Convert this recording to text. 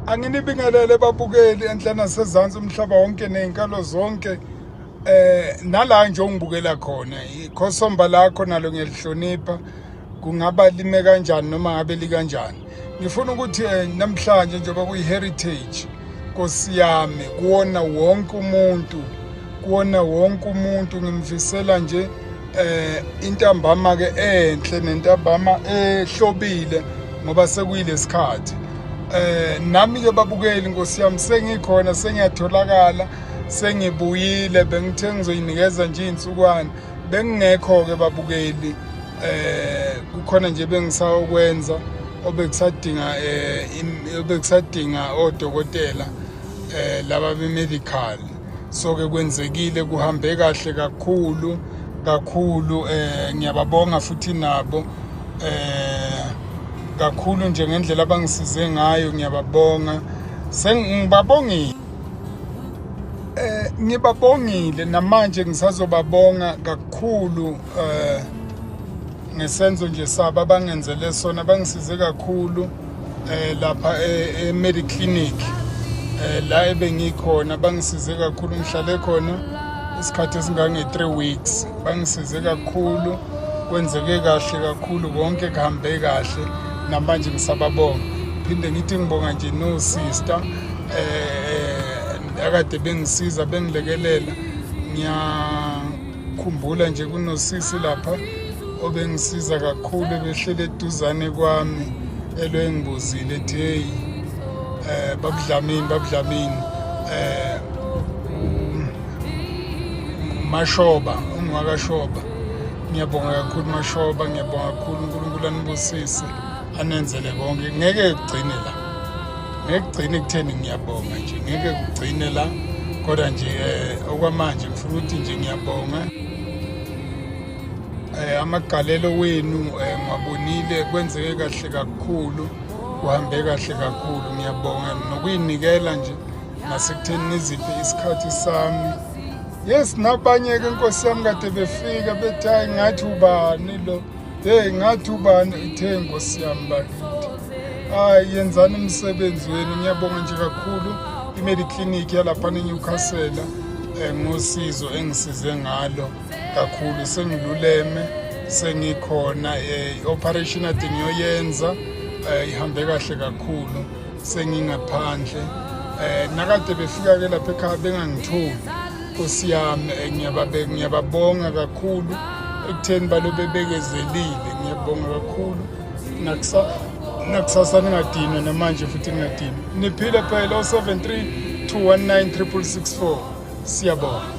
Anginibingelele babukeli enhla nasezansi umhlaba wonke nezinkalo zonke nala nje ongibukela khona ikhosomba lakho nalo ngiyalihlonipha kungaba lime kanjani noma ngabe likanjani. Ngifuna ukuthi namhlanje njengoba kuyi-heritage Nkosi yami kuwona wonke umuntu, kuwona wonke umuntu ngimfisela nje intambama ke enhle nentambama ehlobile ngoba sekuyilesikhathi. Nami ke babukeli Nkosi yami sengikhona, sengiyatholakala, sengibuyile. Bengithe ngizoyinikeza nje iy'nsukwana, bengingekho ke babukeli. Kukhona nje bengisawukwenza obekusadinga obekusadinga odokotela laba be-medical. So ke kwenzekile, kuhambe kahle kakhulu kakhulu. Ngiyababonga futhi nabo kakhulu nje ngendlela abangisize ngayo, ngiyababonga. Sengibabongile, ngibabongile namanje ngisazobabonga kakhulu ngesenzo nje sabo abangenzele sona. Bangisize kakhulu lapha e-Mediclinic la ebengikhona, bangisize kakhulu. Ngihlale khona isikhathi esingange 3 weeks, bangisize kakhulu, kwenzeke kahle kakhulu, konke kuhambe kahle. Namanje ngisababonga. Phinde ngithi ngibonga nje no sister akade bengisiza bengilekelela. Ngiyakhumbula nje kunosisi lapha obengisiza kakhulu, ebehlele eduzane kwami, elo engibuzile ethi hey babudlamini babudlamini Mashoba ungwakashoba. Ngiyabonga kakhulu Mashoba, ngiyabonga kakhulu. uNkulunkulu anibusise, anenzele konke. Ngeke kugcine la, ngeke kugcine kutheni ngiyabonga nje, ngeke kugcine la, kodwa nje okwamanje ngifuna ukuthi nje ngiyabonga. Amagalelo wenu ngiwabonile, kwenzeke kahle kakhulu, kuhambe kahle kakhulu. Ngiyabonga nokuyinikela nje nasekutheni niziphe isikhathi sami. Yes, nabanye-ke Nkosi yami kade befika bethi hayi ngathi ubani lo, hey ngathi ubani ithe Nkosi yami bakithi, hayi yenzani umsebenzi wenu. Ngiyabonga nje kakhulu i-Mediclinic yalapha eNewcastle ngosizo engisize ngalo kakhulu. Sengiluleme, sengikhona, i-operation ade ngiyoyenza ihambe kahle kakhulu, sengingaphandle. Nakade befika ke lapha ekhaya bengangitholi Nkosi yami, ngiyababonga kakhulu ekutheni balo bebekezelile. Ngiyabonga kakhulu. Nakusasa ningadinwa, namanje futhi ningadinwa. Niphile phela. 073 219 6664. Siyabonga.